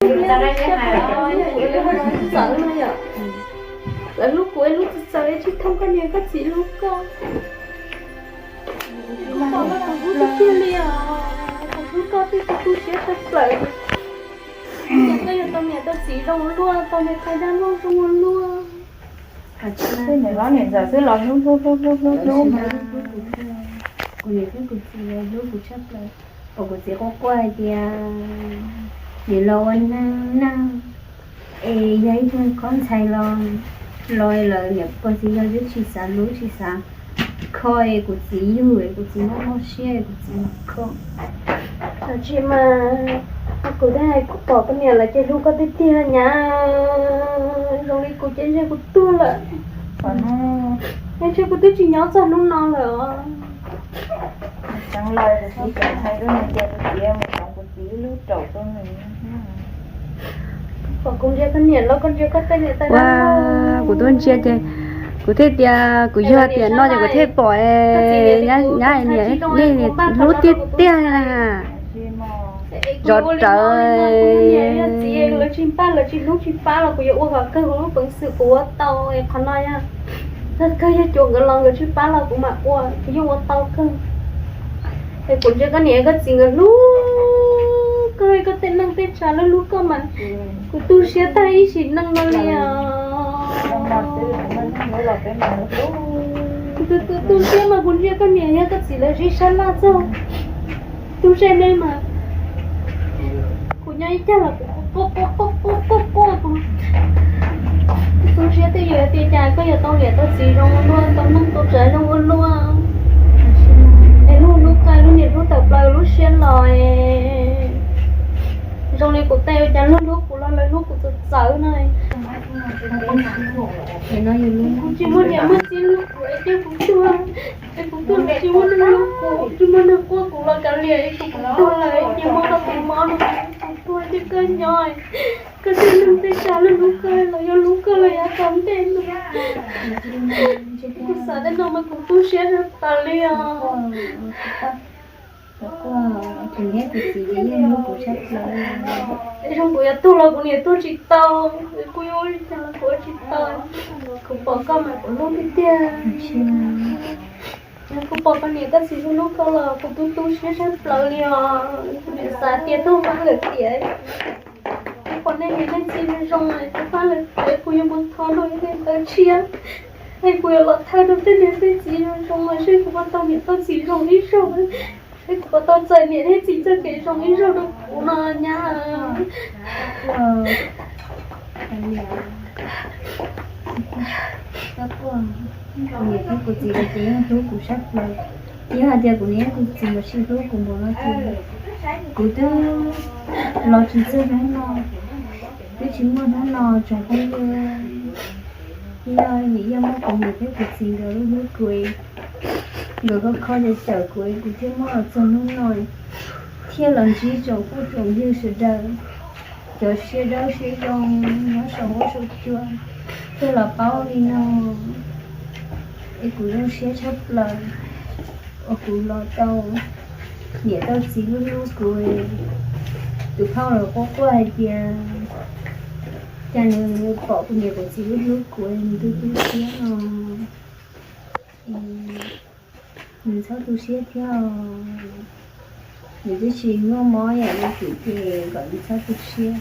Txawv no yom, lawv hlub kuv es hlub txawv txawv es tsis thooj koj niam koj txiv hlub koj. Kuv pom koj tus hlub tiag tiag li os, tus hlub koj thiab tus tu siab tshaj plaws. Ces koj yuav tau niam tau txiv zoo ua luaj, tau niam tais dab laug zoo ua luaj. Niam hlob niam ntxawm xwb los hlub hlub hlub hlub hlub hlub mas. Kuv niam thiab kuv txiv hlub kuv tshaj plaws. Pom kuv txiv quaj quaj hais tias niam los ua neej neeg es yog ib tug khob ntxhais los, los lawm niam pog txiv yawg twb tsis xav hlub tsis xav kho es kuv txiv yug es kuv txiv muaj mob siab es kuv txiv mus kho. Tab sis mas kuv thiaj hais kuv pom koj niam lawv ces hlub koj tiag tiag nyab, zoo li kuv ces ntshe kuv tuag lawm. Ntshe kuv twb tsis nyob txog hnub no lawm os. Tseev lawm tus txiv tseem hais rau nws tias tus txiv mus tsoov kuv txiv ib lub raum rau nws. Pom kuv ntsia koj niam los koj ntsia koj tej niam tais dab laug. Kuv twb ntsia ces kuv thiaj tias kuv yog tiam no ces kuv thiaj pom nyab niam nej hlub tiag tiag na. Zov rawv. Txiv lawv tsis npaj lawv tsis hlub tsis pab los kuv yuav ua kom kawg kuv lub peev xwm kuv ua tau qhov no yog, kawg yog cuag nkawd los nkawd tsis pab los kuv mam ua, kuv yeej ua tau kawg. Es kuv ntsia koj niam koj txiv nkawd hlub koj, koj tej neej tej tsa lawv hlub koj mas kuv tu siab tag ib sim neej no li os. Kuv tu tu siab mas kuv ntsia koj niam yog koj txiv lawv sib sab laj txog tu siab nej mas kuv nyob ib cag los kuv quaj quaj quaj quaj quaj quaj. Kuv tu siab twb yog tias cas koj yuav tau niam tau txiv zoo ua luaj, tau neej tau tsav zoo ua luaj. Es luag hlub koj, lub niam hlub tawm plaws lub siab los es zoo li kuv tej ua cas luag hlub kuv los lawv hlub kuv txawv txawv no. Kuv tsis muaj niam muaj txiv hlub kuv es cia kuv tuag, es kuv tuag los tsis muaj neeg hlub kuv, tsis muaj neeg quaj kuv los kav liam es kuv tuag lawm es cia muab koj tus mob no kuv tuag cia koj nyob. Koj tej neej tej tsa lawv hlub koj los yog hlub koj los yav tom ntej no. Kuv xav tej no mas kuv tu siab tshaj plaws li os. Zoo kuv yuav tuag los kuv niam tuag tsis tau, kuv yuav ua li cas los kuv ua tsis tau. Kuv pom koj mas kuv hlub tiag tiag. Kuv pom koj niam koj txiv hlub koj los kuv tu tu siab tshaj plaws li os. Kuv niam xav tias tuag mas lawm tiam, kuv pom nej niam nej txiv zoo zoo, kuv pab lawv tiam kuv yuav mus thov rau ib tug ntawd tshiab. Es kuv yuav los thawj rau tej niam tej txiv zoo zoo los seb kuv puas tau niam tau txiv zoo ib zaug, seb kuv puas tau txais niam thiab txiv txoj kev zoo ib zaug rau kuv no nyab. Kuv niam thiab kuv txiv lawv ces yeej hlub kuv sab plaws. Yog hais tias kuv niam kuv txiv nkawd tsis hlub kuv npaum no ces kuv twb los tsis txog hnub no, twb tsis muaj hnub no tsoom phooj ywg. Yog vim yog muaj kuv niam thiab kuv txiv nkawd lub hlub kuv, nkawd kho kho cawm cawm kuv, kuv thiaj muaj los txog hnub no, thiaj los ntsib tsoom phooj tsoom ywg sawv daws, cov siab dawb siab zoo nyob saum huab saum cua, thiaj los paub li no. Es kuv zoo siab tshaj plaws uas kuv los tau niam tau txiv lub hlub kuv. Tus phauj los quaj quaj hais tias cas nws pom kuv niam kuv txiv lub hlub kuv nws tu tu siab no. Nws txhob tu siab thiab, nws twb tsis muaj mob yam li kuv ces kom nws txhob tu siab,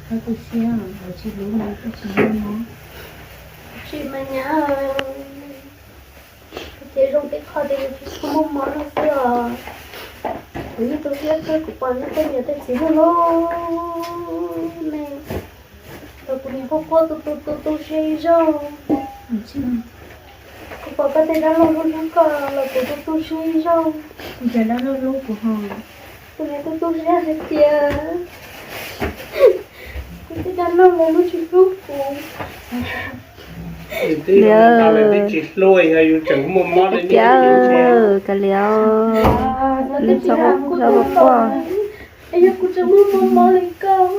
txhob tu siab, nws tsis hlub nws twb tsis muaj mob. Tsis mas nyab, ces zoo tej qho ces nws tsis tshua muaj mob no xwb os. Kuv yeej tu siab kawg, kuv pom nej tej niam tej txiv hlub hlub me los kuv niam quaj quaj tu tu tu tu siab ib zaug. Kuv pom koj tej dab laug hlub hlub koj los kuv tu tu siab ib zaug. Kuv cov dab laug hlub kuv ho, kuv niam tu tu siab hais tias kuv tej dab laug lawv hlub tsis hlub kuv. Li, kav liam, txhob quaj. Es yog kuv tseem muaj mob mob li koj,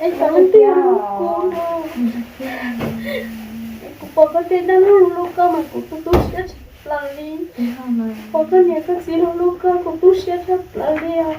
es cov leej twg hlub kuv no? Kuv pom koj tej dab laug hlub koj mas kuv tu tu siab tshaj plaws li. Pom koj niam koj txiv hlub koj kuv tu siab tshaj plaws li os.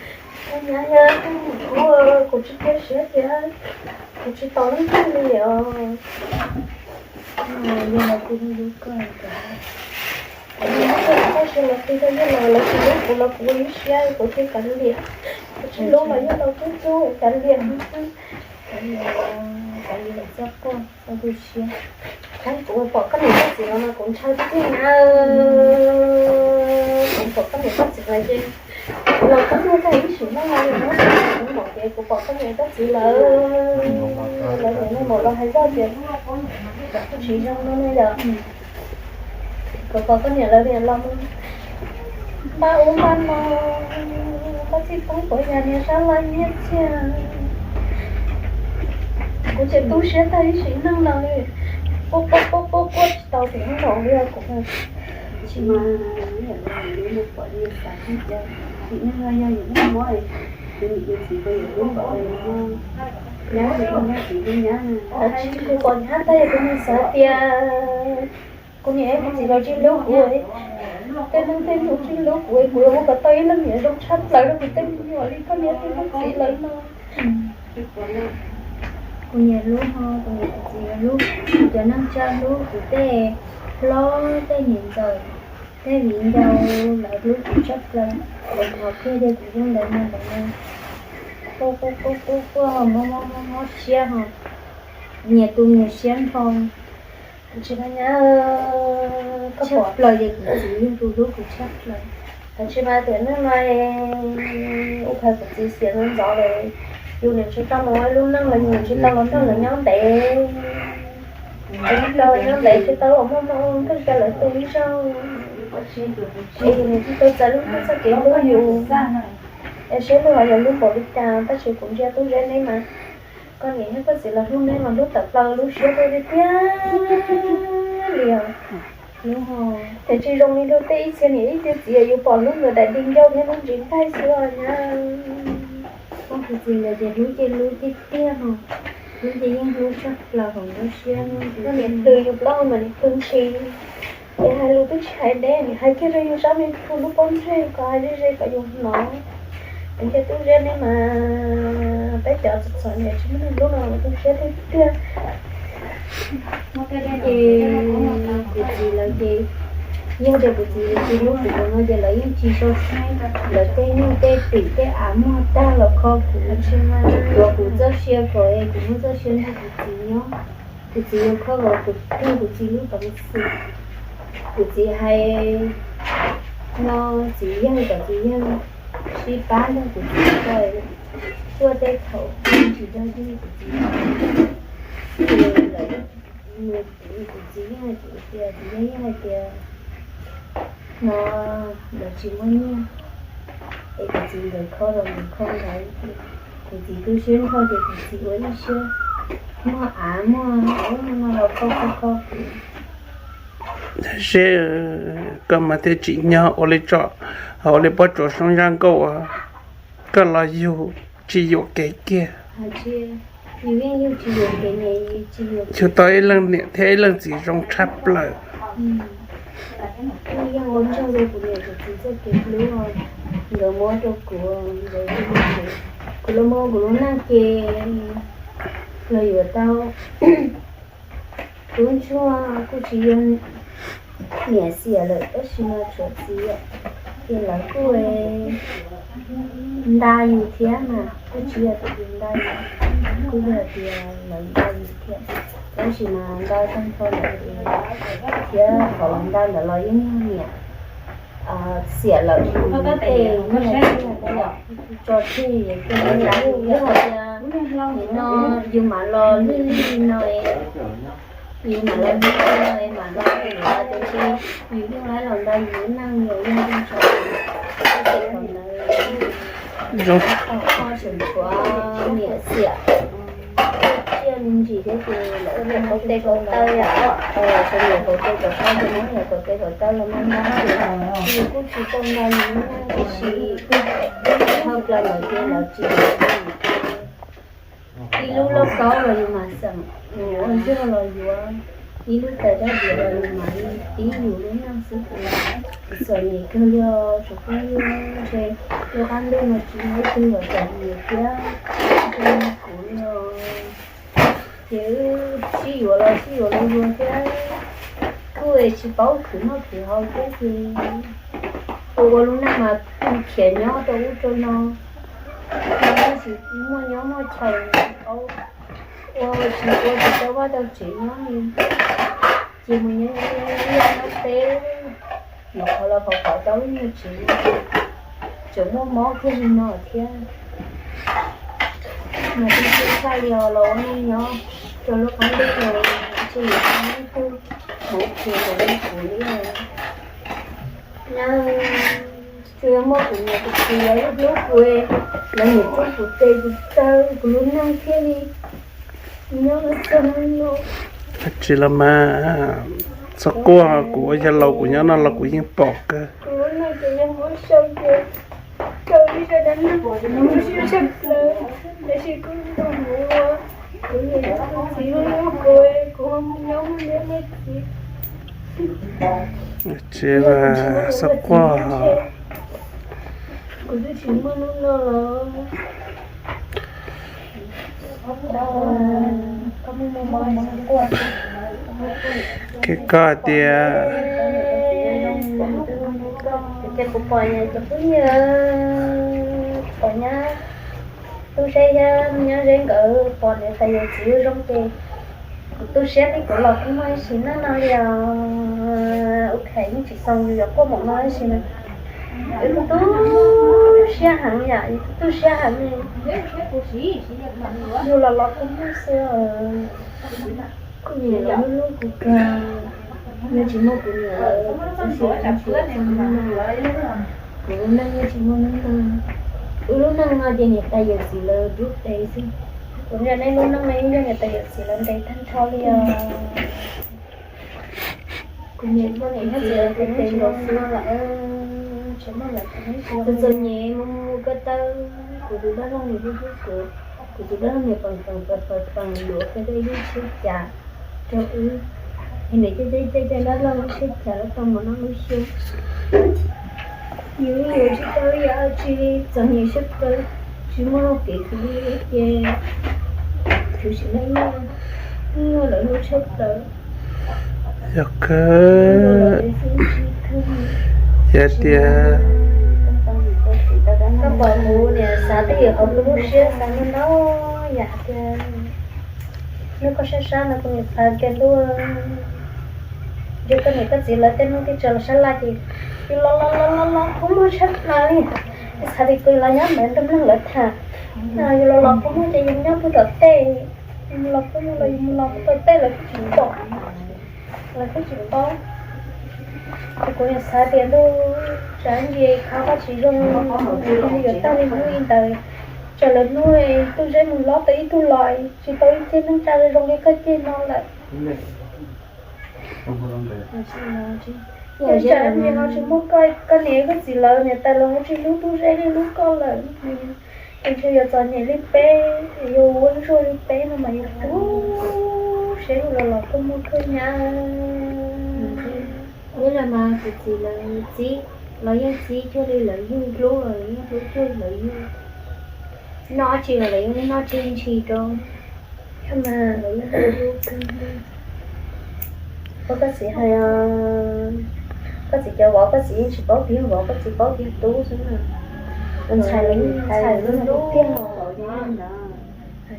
Nyab, kuv tsis txaus siab tias kuv tsis tau leej twg li os. Yog los kuv yuav koj, kuv muab koj txoj sia los qhia rau yawg laus, lawv tsis hlub kuv los kuv ua ib siab kuv thiaj kav liam. Kuv tsis hlub los yawg laus tub tub kav liam xwb. Kav liam, kav liam txoj quaj txoj tu siab. Kuv pom koj niam koj txiv los mas kuv ntshaw tiag tiag na. Kuv pom koj niam koj txiv lawm ces kuv los kuj muaj koj ib sim neej no li no, kuv pom ces kuv pom koj niam koj txiv lawm, lawv niam lawv muam los hais zoj tias tsis zoo no ne yom. Kuv pom koj niam lawv niam los npaj ub npaj no, koj txij poob puas yog niag sab laj nyiaj txiag. Kuv ces tu siab tag ib sim neej no li, quaj quaj quaj quaj quaj tsis tau tus neeg laus li os kuv. Tsis mas, pom li xav xwb ces Nim no yog yus muaj mob, yus niam yus txiv puas yuav hlub npaum li no? Nyab ces kuv niam txiv hlub nyab na. Tsis kuv pom nyab tag yog kuv mus xav tias kuv niam kuv txiv los tsis hlub kuv, tej neeg tej nus tsis hlub kuv, kuv yuav ua kom tau ib leej niam zoo tshaj plaws rau kuv tej me nyuam li koj niam thiab koj txiv lawv no. Kuv niam hlub ho kuv niam kuv txiv hlub, kuv cov neej tsa hlub, kuv tej hlob tej niam ntxawm tej viv ncaus lawv hlub kuv tshaj plaws. Kuv hnov kiag tias kuv yeej ntawd no ntawd no, quaj quaj quaj quaj quaj ho mob mob mob siab ho, nyias tu nyias siab nrho. Tsis nyab, koj pom plaws ces kuv txiv yeej tus hlub kuv tshaj plaws. Tsis mas tiam neej no ua khaws kuv txiv xiam ntxov ntxov lawm, yus niam tsis tau los ua lub neej los yus niam tsis tau los nrog lawv nyob ntev, tsis tau los nyob ntev tsis tau los muaj mob koj cia lawv tu ib zaug, es yus niam tsis tau txais lub neej txoj kev hlub yus. Es seb luag ho yuav hlub npaum li cas, tab sis kuv ntsia tub Zeb neb mas, koj niam thiab koj txiv los hlub neb mas hlub tawm plaws lub siab rau tiag tiag li os. Hlub ho, ces tsis zoo li luag tej ib txhia niam ib txhia txiv yus pom hlub nkawd daim di ncauj thiab lub ntsis ntaig xwb os nyab. Koj tus txiv ntawd ces hlub ces hlub tiag tiag ho, hlub ces yeej hlub tshaj plaws hauv lub siab. Koj niam plhws yus plaub hau mas nim plhws ntshis, es hais lus twb tsis hais deb, nim hais kiag rau yus sab me ntsis lub pob ntseg kom hais ze ze kom yus hnov. Ces tub Zeb neb mas peb cov txom txom nyem tsis muaj neeg hlub no tu siab tiag tiag. Ces kuv txiv lawv ces, yog tias kuv txiv tsis hlub kuv no ces lawv yeej tsis sau tshaib, lawv tej nyuj tej twm tej av muag tag los kho kuv, tuav kuv txoj sia kom es kuv muaj txoj sia nrog kuv txiv nyob. Kuv txiv yuav kho kom kuv raug kuv txiv lub peev xwm. Kuv txiv hais no, txiv yawg kom txiv yawg sib pab nrog kuv txiv ko, tuaj tej thaum tsis dag dig kuv txiv. Kuv txiv yeej hais tias, txiv yawg yeej hais tias no lawv tsis muaj nyiaj, es kuv txiv nkawd kho los nkawd kho ntawd, kuv txiv tu siab nrho ces kuv txiv ua ib siab muag av muag ub muag no los kho kho kho kuv. Seb koj mas thiaj tsim nyog ua li tso, ua li pob tsuas soob zaj nkauj, koj los yug tsis yuam kev kiag. Yug tau ib leej niam thiab ib leej txiv zoo tshaj plaws. Yeej ua tsaug rau kuv niam kuv txiv txoj kev hlub nkawd muab rau kuv, nkawd, kuv los muaj kuv lub neej ces los yuav tau. Tub ntsuag kuj tsis yog niam xiam lawm tab sis mas tshuav txiv, ces lawv kuj nta yus thiab mas kuj tsis yog tias yus nta yus, kuj yog tias lawv nta yus thiab, tab sis mas nta tag nrho lawm thiab qhov lawv nta ntawd los yeej yog niam xiam lawm yus tej nyiaj txiag tso tseg, yus tej nyiaj txiag, yus hais tias nim no yus mam los lwj lwj li no, yus mam los lwj lwj li no mam los lwj lwj, tiam sis yus yeej laib los nta yus lub neej, yus yeej tso tseg qhov ntawd. Zoo, qhov tseem tshuav niam xiam tsiaj me ntsis thiab ces lawv niam kauv tes kauv taw, niam kauv tes kauv taw ces muab niam kauv tes kauv taw los no no, yus kuj tsis tau nta yus lub neej tiam sis dhau plaws lawm ces lawv tsis, ib lub lauj kaub los yus mam xeem, ua zog los yuav, ib lub tais dab diav los yus mam li pib yus lub neej xwb ces txom nyem kawg li os tsoom phooj ywg. Ntshe lub qab ntuj no tsis muaj ib tug los txom nyem thiab kuv li os. Ces wb sib yuav los sib yuav los yuav thiab, kuj tsis paub khwv noj khwv haus thiab ces ua ua lub neej mas tu khiav nyob rau ub rau no, tab sis muaj nyob muaj chaw tsis paub ua, tsis ua tsis tau vaj tau tsev nyob li, ces mus nyob nyob nyob teb, nyuam qhuav los phov phov tau lub nyuag tsev, tseem muaj mob kiag li no thiab. Mas tib si tshaj li os los ua neej nyob rau lub qab ntuj no, ntshe yuav tsis muaj ib tug hmoov khiav nkaus li kuv li os. Tsuas yog muaj kuv niam kuv txiv lawv hlub kuv, lawv niam tub kuv tes kuv taw kuv lub neej thiaj li nyob txog hnub no. Tsis los mas, txhob quaj, kuv ua yawg laus kuv nyob no los kuv yeej pom kawg. Kuv lub neej ces yog muab sau ces Rau ib zaj dab neeg kuv siab tshaj plaws, tab sis kuv nrog mus ua, kuv niam kuv txiv hlub kuv, kuv ho mus nyob ua niam ua txiv. Tsev xab quaj. Kuv twb tsis muaj hnub no los. Kev koj tias, ces kuv pom cov phooj ywg pom nyab Tub Zeb thiab Nyob Zeb nkawd pom niam tais yawm txiv zoo ces kuv tu siab thiab kuv los kuj muaj ib sim neej no li os. Ua cas yeej tsis xaus yus yuav quaj npaum no ib sim no. Yus tu siab heev yom, yus tu siab heev li. Yus los los kuj muaj xwb. Kuv niam lawv hlub hlub kuv kawg, yog tsis muaj kuv niam lawv txoj sia tsis tau hnub no, kuv lub neej yeej tsis muaj hnub no. Wb lub neej no ces niam tais yawm txiv lawv nrug tes xwb. Kuv ntshe nej lub neej no yeej yog niam tais yawm txiv lawv ntes tag nrho li os. Kuv niam muaj niam txiv lawv nrug tes nkaus xwb. Txom txom nyem mus mus ko taw, kuv tus dab laug nws hlub hlub kuv, kuv tus dab laug nws peem peem peem peem peem yuav kiag tej lub tshiab cas rau wb. Es nws caij caij caij caij dab laug lub tshiab cas los tau mus noj lub xyoo. Yus yuav tsis tau ib yam dab tsi li, txom nyem siab kawg, tsis muaj hauj kev khwv li ces khwv sim neej nyuaj, nyuaj lawv hlub tshaj plaws. Yog kawg. Yog tias koj pom kuv niam xav twj ywm hauv kuv lub siab xav ntau ntau yam tias hnub koj sab sab no kuv niam xav tias ntuj, ntshe koj niam koj txiv lawv tej neej tej tsav los sab laj ces yus los los los los los kua muag tshaj plaws li. Yus xav tias kuv los nyob ntawd nrog neeg lawv tham, yus los los kua muag ces yus nyob puag tom tej, yus los kua muag los yus mus los puag tom tej lawv twb tsis pom, lawv twb tsis paub. Ces kuv niam xav tias ntuj, tsam ntsis qhov koj tsis zoo, yuav tag li hnub li ntawd, tsam lawv hnub Tub Zeb mus lob tau ib tug los tsis tau ib ceg neej tsa zoo li koj ceg no lawm. Tsam ntsis ho tsis muaj koj, koj niam koj txiv lawv niam tais lawv ho tsis hlub Tub Zeb li hlub koj lawm. Ntshe yuav txom nyem li peb, yuav ua ntsuag li peb no mas yuav tu siab yus los los kua muag kawg nyab. Ib los mas kuv txiv lawv txib los yeej txib cuag li lawv yug, hlub los yeej hlub cuag li lawv yug. Noj tsi los lawv yeej noj tsis ntshis rau. Yog mas lawv yeej hlub kawg. Ua koj txiv hais, koj txiv cov vauv koj txiv yeej tsis paub tias yog vauv, koj txiv paub tias yog tub xwb na. Tus ntxhais los yeej ntxhais lub tiag.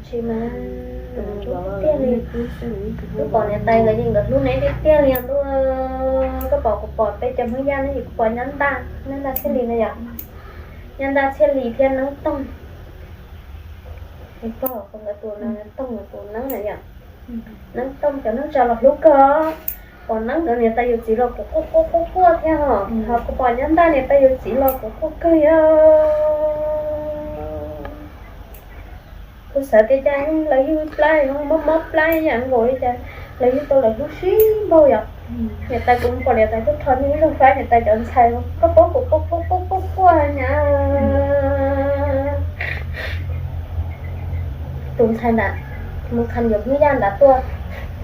Tsis mas, tiag li. Twb pom niam tais nkawd ces nkawd hlub neb tiag tiag li ntuj. Koj pom kuv pom peb cov Hmoob Yaj no ces kuv pom Nyab Ntaj, Nyab Ntaj Txhiaj Lis no yom. Nyab Ntaj Txhiaj Lis thiab Neeb Toog. Pog nkawd tus Toog tus Neeb na yom. Neeb Toog cov neej tsa los hlub kawg. Pom Neeb nkawd niam tais yawm txiv los kuv quaj quaj quaj quaj thiab os. Ho kuv pom Nyab Ntaj niam tais yawm txiv los kuv quaj kawg yom. Kuv xav tias cas lawv yug plab zoo mob mob plab yam nkaus li cas, lawv yug tau lawv hlub sib npaug yom. Niam tais kuv pom niam tais tuaj rho niag ib zaug faib niam tais cov ntxhais, koj paub kuv quaj quaj quaj quaj quaj nyab. Tus ntxhais ntawd mus qhia yus Hmoob Yaj nrad tuaj,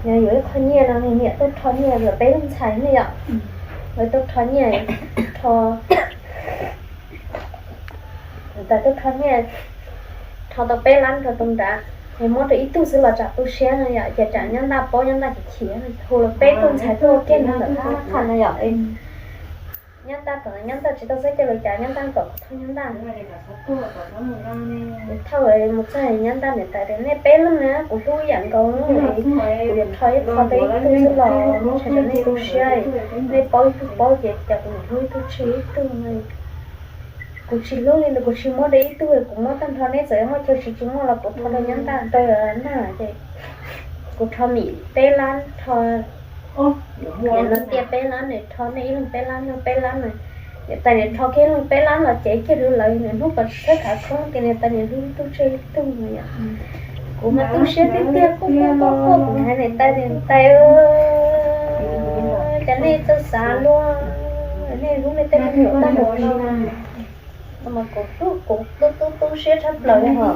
yog yuav ib qho nyiaj no, niam tuaj rho nyiaj rau peb leej ntxhais ne yom. Lawv tuaj rho nyiaj, rho, niam tais tuaj rho nyiaj, rho tau peb lab rau tus nrad, es muab rau ib tug xwb los tsam tu siab no yom, ces tsam Nyab Ntaj paub Nyab Ntaj chim chim, hu lawv peb tug ntxhais tuaj kiag no ntawm thab qhaj no yom. Nyab Ntaj thaum Nyab Ntaj tsis tau xav cia li cas Nyab Ntaj kom kuv thauj Nyab Ntaj. Kuv thauj mus txog Nyab Ntaj niam tais tias nej peb leeg na kuv hlub yam nkaus, kuv yuav rho ib qho rau ib tug xwb los tsam nej tu siab, nej paub ib tug paub ces cas kuv niam hlub ib tug tseg ib tug no. Kuv tsis hlub li ntawd, kuv tsis muab rau ib tug, kuv muab tag nrho, nej txawm muaj chaw siv tsis muaj los kuv rho rau Nyab Ntaj rau Ntaj ces kuv rho Mim peb lab, rho niam no tias peb lab, nws rho nej ib leeg peb lab, nws peb lab na. Niam tais niam rho kiag ib leeg peb lab los cev kiag rau lawv, nws hnub kom txhawb khav khoob tias niam tais niam hlub ib tug tseg ib tug no yom. Kuv mas tu siab tiag tiag, quaj quaj quaj quaj, kuv hais niam tais tias niam tais, cas nej txawj xav luaj, nej hlub nej tej me nyuam tag npaum li na. Mas kuv tub, kuv tub tub tub siab tshaj plaws li hos.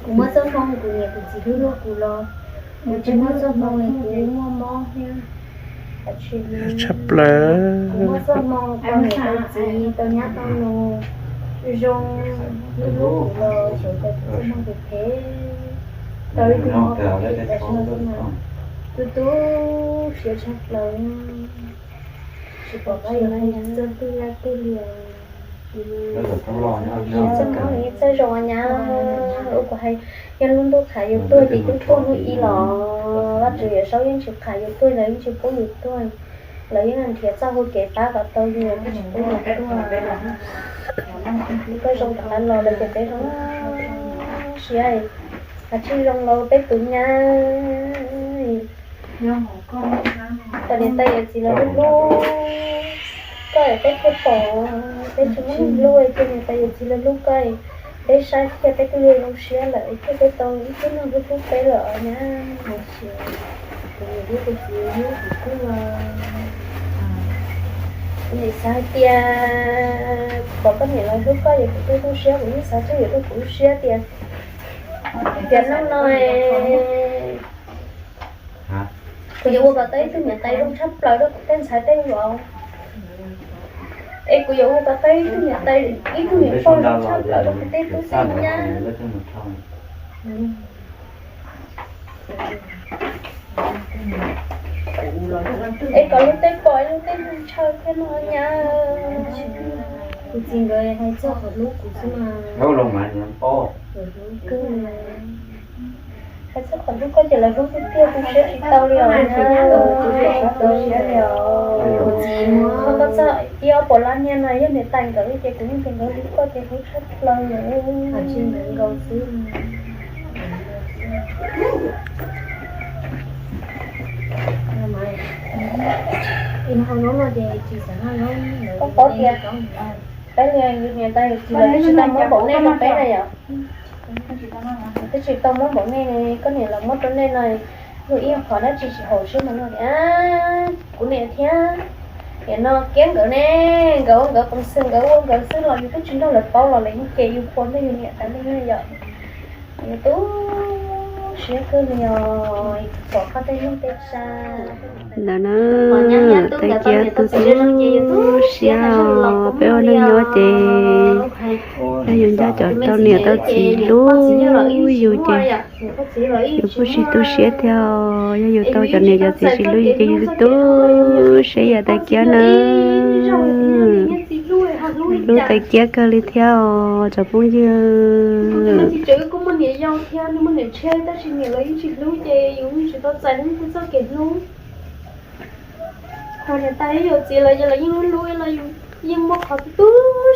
Kuv muaj txoj hmoo kuv niam kuv txiv hlub hlub kuv los kuv tsis muaj txoj hmoo kuv muaj mob thiab. Tshaj plaws. Kuv muaj txoj hmoo tau niam tau txiv tau nyab tau nus zoo hlub hlub kuv los xyov cas kuv txoj hmoo phem phem tau ib tug mob phem phem tas zog xwb mas tub tub siab tshaj plaws. Tsis pom qab yuav hais txog twg yog twg li os. Txoj hmoo txawj zoo nyab, ua kuv hais, yog lub ntuj qham yus tuag ces twb tuag hnub ib los Vajtswv Yawm Saub yeej tsis qham yus tuag, lawv yeej tsis pub yus tuag. Lawv yeej nrhiav txoj hau kev pab kom tau yus, yeej tsis pub yus tuag. Koj zoo rov qab los lawm ces peb zoo siab, has tsis zoo los peb tus nyab. Kom niam tais yawm txiv lawv hlub hlub koj es peb thiaj pom, peb tsis muaj neeg hlub es niam tais yawm txiv lawv hlub koj es peb saib thiaj peb thiaj li zoo siab lawm thiaj peb tau ib tug neeg hlub hlub peb lawm os nyab. Kuv niam hlub kuv txiv hlub kuv kawg. Kuv nim xav hais tias pom koj niam lawv hlub koj es kuv thiaj zoo siab, kuv yeej xav txog yuav rau kuv lub siab tias tias hnub no kuv yuav ua kom tau ib tug niam tais zoo tshaj plaws rau kuv tej ntxhais tej vauv, es kuv yuav ua kom tau ib tug niam tais, ib tug niam pog zoo tshaj plaws rau kuv tej tub tej nyab. Es kom luag tej pom luag tej ntshaw thiab no nyab. Kuv txiv nkawd hais txog qhov hlub kuv xwb mas, hais txog qhov hlub koj ces lawv hlub tiag tiag, tu siab tsis tau li os nyab. Qhov koj txog ib ob puas lab niag no yog niam tais nkawd li ces kuv yeej tias nkawd hlub koj ces hlub tshaj plaws lawm. Koj paub tias peb li yus niam tais yus txiv lawv twb tsis tau muab npaum nej rau peb na yom. Twb tsis tau muab npaum nej, koj niam lawv muab rau nej no, luag ib qhov dab tsi tsis haum siab mas luag tias kuv niam thiab. Nim no kiag nkawd ne, nkawd ua nkawd peev xwm nkawd ua nkawd xwb los yus twb tsis nrog lawv paub los lawv yeej cem yus puas ntawm yus niam tais li yom. Yus tu siab kawg li os, pom koj tej neeg tej tsa. Ntawd na, Taiv Kiab tu tu siab os, peb ua neej nyob ces yog yus nco cov tau niam tau txiv hlub yus ces yus kuj tsis tu siab thiab. Yog yus tau cov niam cov txiv tsis hlub yus ces yus tu siab yam Taiv Kiab na. Hlub Taiv Kiab kawg li thiab os cov phooj ywg. Kuv muaj niam yau thiab, nws muaj niam tshiab tab sis niam lawv yeej tsis hlub ces yus yeej tsis tau txais nws txoj kev hlub. Ho niam tais yuav txiv lawv ces lawv yeej hlub hlub los yus yeej muaj qhov tu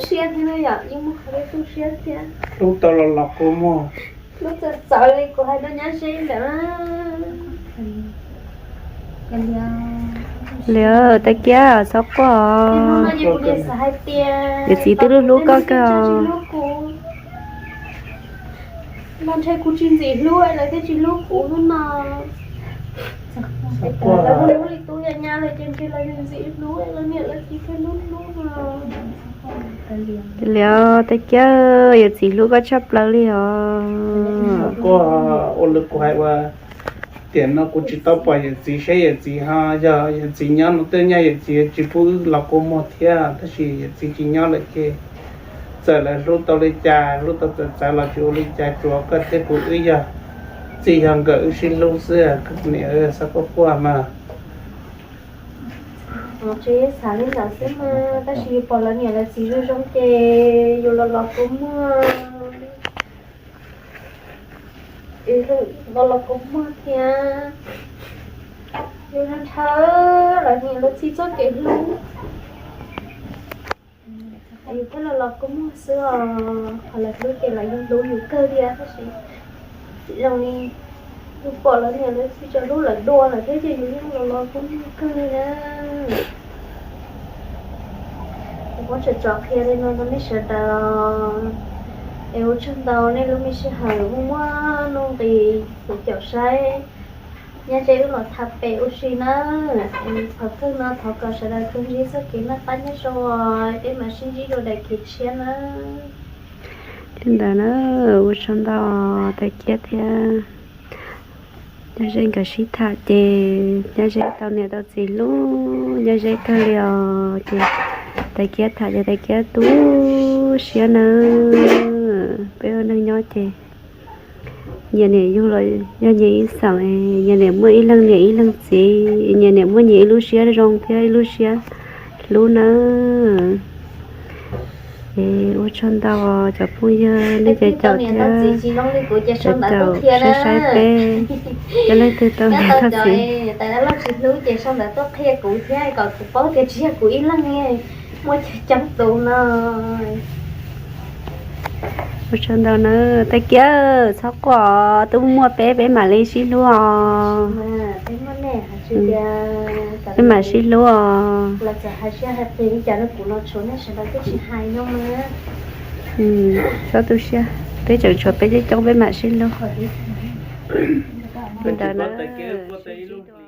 siab thiab na yom, yeej muaj qhov tu siab thiab. Hlub tau los los kua muag. Hlub txawv txawv li kuv hais rau nyab seb ntawm Liam, Taiv Kiab txhob quaj. Yawm txiv twb hlub hlub koj kawg. Mas ntshe kuv tsis ntxim hlub lawv thiaj tsis hlub kuv hnub no. Lawv hlub li tub yam nyab lawm ces ntshe lawv ntxim hlub lawv niam lawv txiv thiaj hlub hlub no. Liam, Taiv Kiab, yawm txiv hlub koj tshaj plaws li os. Kuv ua lawv kuv hais ua tiam no kuv tsis tau pom yawm txiv seb yawm txiv ho yog yawm txiv nyob no twb nyaj yawm txiv tsis pub wb los kua muag thiab tab sis yawm txiv tsis nyob lawm ces txawm lawv hlub tau li cas hlub tau txawv txawv los tsis ua li cas tsuas koj thiab kuv wb yog txij yog nkawm wb sib hlub xwb koj niam xav quaj quaj mas. Tsis xav li ntawd xwb mas tab sis yus pom lawv niam lawv txiv zoo zoo ces yus los los kua muag. Los los kua muag thiab yus ntshaw lawv niam lawv txiv txoj kev hlub. Yus thiaj los los kua muag xwb os, qhov lawv hlub ces lawv yeej hlub yus kawg thiab tab sis tsis zoo li yus pom lawv niam lawv txiv tseem hlub lawv dua lawm thiab ces yus yeej los los kua muag kawg li na. Kuv muab tsom tsom qhia li no rau nej sawv daws es ua tsaug ntau nej lub me sij hawm muaj muaj nuj nqis kuv caum saib. Nyob ze wb los tham pem ua si na. Qhov twg no thov kom sawv daws tsuas ntsib txoj kev noj qab nyob zoo, peb mam sib ntsib dua daim kev tshiab na. Li ntawd na, ua tsaug ntau Tais Kiab thiab Nyob Ze nkawd sib tham ces Nyob Ze tau niam tau txiv hlub Nyob Ze kawg li os. Ces Tais Kiab tham ces Tais Kiab tu siab nawb. Peb ua neej nyob ces nyias niam yug los yog nyias ib xeem, nyias niam muaj ib leeg niam ib leeg txiv, nyias niam muaj nyias ib lub siab zoo thiab ib lub siab hlub nawb. Es ua tsaug ntau cov phooj ywg nej cov caum thiab cov caum saib saib peb, yog leej twg tau niam tau txiv, tais dab laug tsis hlub ces sau ntawv tuaj qhia kuv thiab kom kuv paub tias tsis yog kuv ib leeg, muaj coob tus no. Ua tsaug ntau na, Tais Kiab txhob quaj, twb muaj peb, peb mam li sib hlub os. Peb mam sib hlub os. Txhob tu siab, peb tseem tshuav peb coob coob, peb mam sib hlub. Li ntawd na, sib ntsib dua